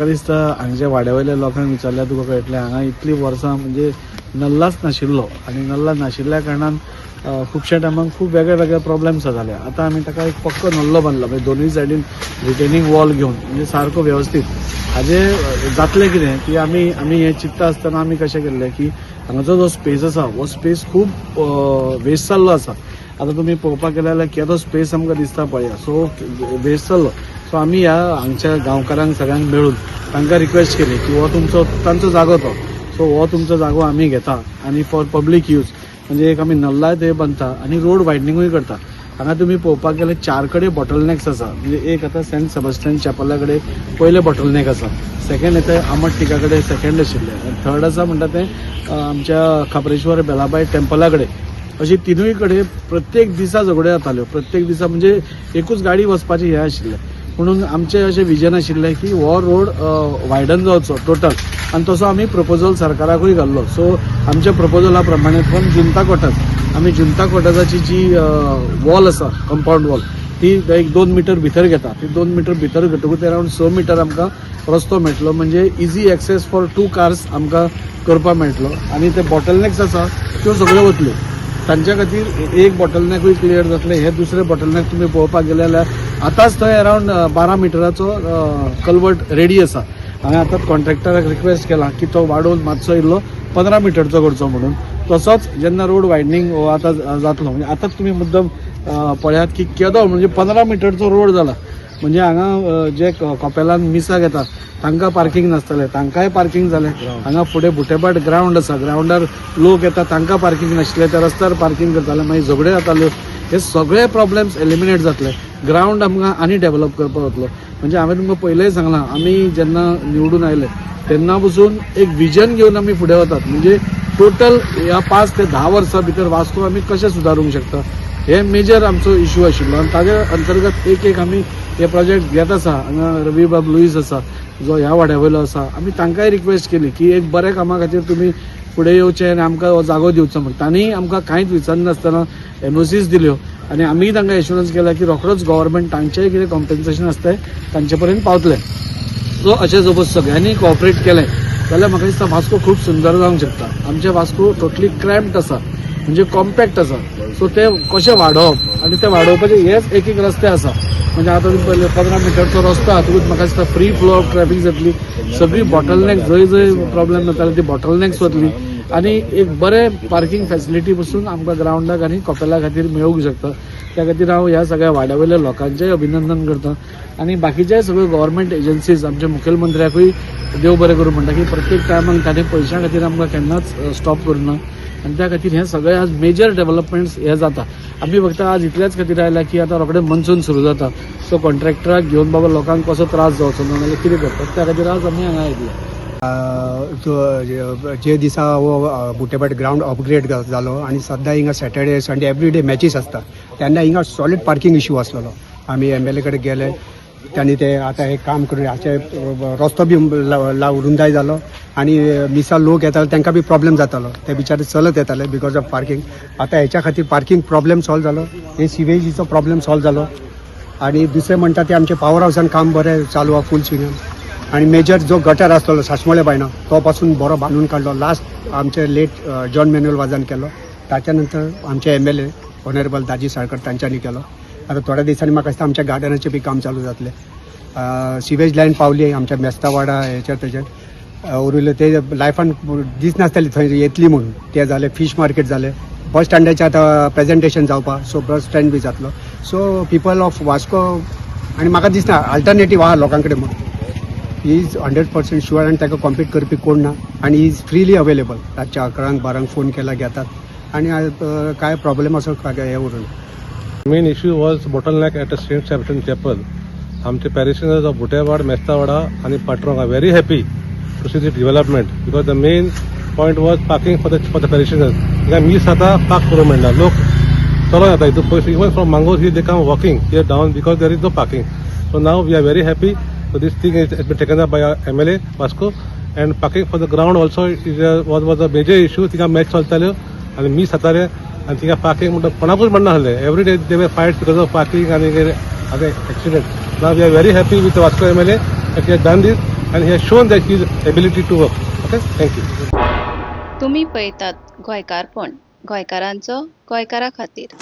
म्हाका दिसता हांगच्या वाड्या वयल्या लोकांक विचारल्यार तुका कळटलें, हांगा इतलीं वर्सां म्हणजे नल्लाच नाशिल्लो आनी नल्ला नाशिल्ल्या कारणान खुबश्या टायमाक खूब वेगळे वेगळे प्रॉब्लेम्स जाले. आतां आमी ताका एक पक्को नल्लो बांदला, म्हणजे दोनूय सायडीन रिटेनींग वॉल घेवन, म्हणजे सारको वेवस्थीत. हाजे जातलें कितें की आमी हें चिंत्ता आसतना आमी कशें केल्लें की हांगाचो जो स्पेस आसा हो स्पेस खूब वेस्ट जाल्लो आसा. आतां तुमी पळोवपाक गेले जाल्यार केदो स्पेस आमकां दिसता पळया. सो वेस्ट जाल्लो. सो आमी ह्या हांगच्या गांवकारांक सगळ्यांक मेळून तांकां रिक्वेस्ट केली की हो तुमचो, तांचो जागो तो, सो हो तुमचो जागो आमी घेता आनी फॉर पब्लीक यूज म्हणजे एक आमी नल्लाय थंय बांदता आनी रोड वायडनिंगूय करता. हांगा तुमी पळोवपाक गेल्यार चार कडेन बॉटलनॅक्स आसा. म्हणजे एक आतां सेंट सेबास्टियन चॅपला कडेन पयलें बॉटलनॅक आसा, सेकंड येता आमट टिका कडेन सेकंड आशिल्लें आनी थर्ड आसा म्हणटा तें आमच्या खाप्रेश्वर बेलाबाय टेम्पला कडेन. अशी तिनूय कडेन प्रत्येक दिसा झगड्यो जाताल्यो. प्रत्येक दिसा म्हणजे एकूच गाडी वचपाची हें आशिल्लें. म्हणून आमचें अशें विजन आशिल्लें की हो रोड वायडन जावचो टोटल आनी तसो आमी प्रपोजल सरकाराकूय घाल्लो. सो आमच्या प्रपोजला प्रमाणे फ्रॉम जुंता क्वॉर्टर्स, आमी जुंता क्वॉर्टर्साची जी वॉल आसा, कंपावंड वॉल, ती एक 2 मिटर भितर घेता. ती 2 मिटर भितर घेतकूच अरावंड 6 मिटर आमकां रस्तो मेळटलो, म्हणजे easy access for two cars आमकां करपाक मेळटलो आनी ते बॉटलनॅक्स आसा त्यो सगळ्यो वतल्यो. तांच्या खातीर एक बॉटलनॅकूय क्लियर जातलें. हे दुसरे बॉटलनॅक तुमी पळोवपाक गेले जाल्यार आतांच थंय अरावंड 12 मिटराचो कलवर्ट रेडी आसा. हांवें आतां कॉन्ट्रॅक्टराक रिक्वेस्ट केला की तो वाडोवन मातसो इल्लो 15 मिटरचो करचो म्हणून. तसोच जेन्ना रोड वायडनींग हो आतां जातलो, म्हणजे आतांच तुमी मुद्दम पळयात की केदो, म्हणजे 15 मिटरचो रोड जाला. म्हणजे हांगा जे कपेलान मिसाक येता तांकां पार्किंग नासतालें, तांकांय पार्किंग जालें. हांगा फुडें बुटेभाट ग्रावंड आसा, ग्रावंडार लोक येता, तांकां पार्किंग नाशिल्लें, त्या रस्त्यार पार्किंग करताले, मागीर झगड्यो जाताल्यो. हे सगळे प्रॉब्लेम्स एलिमिनेट जातले. ग्रावंड आमकां आनी डेव्हलप करपाक वतलो. म्हणजे हांवें तुमकां पयलेंय सांगलां, आमी जेन्ना निवडून आयले तेन्ना पसून एक विजन घेवन आमी फुडें वतात. म्हणजे टोटल ह्या 5 ते 10 वर्सां भितर वास्को आमी कशें सुदारूंक शकता हे मेजर आमचो इशू आशिल्लो आनी ताजे अंतर्गत एक एक आमी हे प्रोजेक्ट घेत आसा. हांगा रवी बाब लुईस आसा, जो ह्या वाड्या वयलो आसा. आमी तांकांय रिक्वेस्ट केली की एक बऱ्या कामा खातीर तुमी फुडें येवचें आनी आमकां हो जागो दिवचो म्हण. तांणी आमकां कांयच विचारनासतना एनओसीस दिल्यो आनी आमीय तांकां एश्युरन्स केला की रोखडोच गव्हर्मेंट तांचेय कितें कॉम्पेन्सेशन आसतलें तांचे पर्यंत पावतलें. सो अशें सपोज सगळ्यांनी कॉपरेट केलें जाल्यार म्हाका दिसता वास्को खूब सुंदर जावंक शकता. आमचें वास्को टोटली क्रॅम्प्ड आसा, म्हणजे कॉम्पॅक्ट आसा. सो ते कशें वाडोवप आनी ते वाडोवपाचे हेच एक एक रस्ते आसा. म्हणजे आतां तुमी पळयले, 15 मिटरचो रस्तो हातूंत म्हाका दिसता फ्री फ्लो ऑफ ट्रॅफिक जातली. सगळी बॉटलनॅक, जंय जंय प्रॉब्लेम जाताले ती बॉटलनॅक्स वतली आनी एक बरें पार्किंग फॅसिलिटी पसून आमकां ग्रावंडाक आनी कपेला खातीर मेळूंक शकता. त्या खातीर हांव ह्या सगळ्या वाड्या वयल्या लोकांचेय अभिनंदन करता आनी बाकीच्याय सगळ्यो गव्हर्मेंट एजन्सीज, आमच्या मुखेलमंत्र्याकूय देव बरें करूं म्हणटा की प्रत्येक टायमाक ताणें पयशां खातीर आमकां केन्नाच स्टॉप करूना आनी त्या खातीर हे सगळे आज मेजर डेव्हलपमेंट्स हे जाता. आमी फक्त आज इतल्याच खातीर आयला की आतां रोखडे मनसून सुरू जाता, सो कॉन्ट्रॅक्टराक घेवन बाबा लोकांक कसो त्रास जावचो ना नाल्यार कितें करतात, त्या खातीर आज आमी हांगा आयिल्ले. जो जे दिसा हो बुटेभाट ग्रावंड अपग्रेड जालो आनी सद्दां हिंगा Saturday Sunday every day matches आसता, तेन्ना हिंगा सॉलीड पार्किंग इशू आसलेलो. आमी एमएलए कडेन गेले, त्यांनी ते आतां हे काम करून हाचे रस्तो बी रुंदाय जालो आनी मिसा लोक येताले तांकां बी प्रॉब्लेम जातालो, ते बिचारे चलत येताले because of parking. आतां हेच्या खातीर पार्किंग प्रॉब्लेम सॉल्व जालो, हे सिवेजीचो प्रॉब्लेम सॉल्व जालो आनी दुसरें म्हणटा ते आमचे पावर हावसान काम बरें चालू आहा फूल स्विंगान. आनी मेजर जो गटर आसलेलो सासमोळे बायना, तो पासून बरो बांदून काडलो. लास्ट आमचे लेट जॉन मॅन्युअल वाजान केलो, ताच्या नंतर आमचे एमएलए ऑनरेबल दाजी साळकर तांच्यांनी केलो. आतां थोड्या दिसांनी म्हाका दिसता आमच्या गार्डनाचें बी काम चालू जातलें. सिवेज लायन पावली आमच्या मेस्तावाडा हेच्यार तेच्यार. उरिल्ले ते लायफान दिसनासताली थंय येतली म्हणून, ते जालें. फीश मार्केट जालें. बस स्टँडाचें आतां प्रेजेंटेशन जावपा, सो बस स्टँड बी जातलो. सो पिपल ऑफ वास्को आनी म्हाका दिसना अल्टरनेटीव आहा लोकां कडेन म्हणून. He is 100% sure आनी ताका कॉम्पीट करपी कोण ना आनी he is freely available. रातच्या 11 बारांक फोन केला, घेतात आनी काय प्रॉब्लेम असो काय हें उरूना. Main issue was bottleneck at Saint Sebastian Chapel. आमचे पॅरिशनर्स ऑफ बुटेवाड, मेस्तावाडा आनी पाटरोंग are very happy to see the development because the main point was parking for the parishioners. हिंगा मीस जाता, पार्क करूंक मेळना, लोक चलोन येता हितून पयस. Even from Mangor he they come walking here down because there is no parking. So now we are very happy. So this thing is been taken up by MLA Vasco and parking for the ground also is was a major issue. थिंगा match चलताल्यो आनी मीस जाताले आनी थिंगा parking म्हणटा कोणाकूच म्हणना आसलें. Every day there were fights because of parking आनी आनी accident. Now we are very happy with Vasco MLA that he has done this. And he has shown that his ability to work. Okay, thank you. तुम्ही पळयतात गोंयकारपण, गोंयकारांचो गोंयकारा खातीर.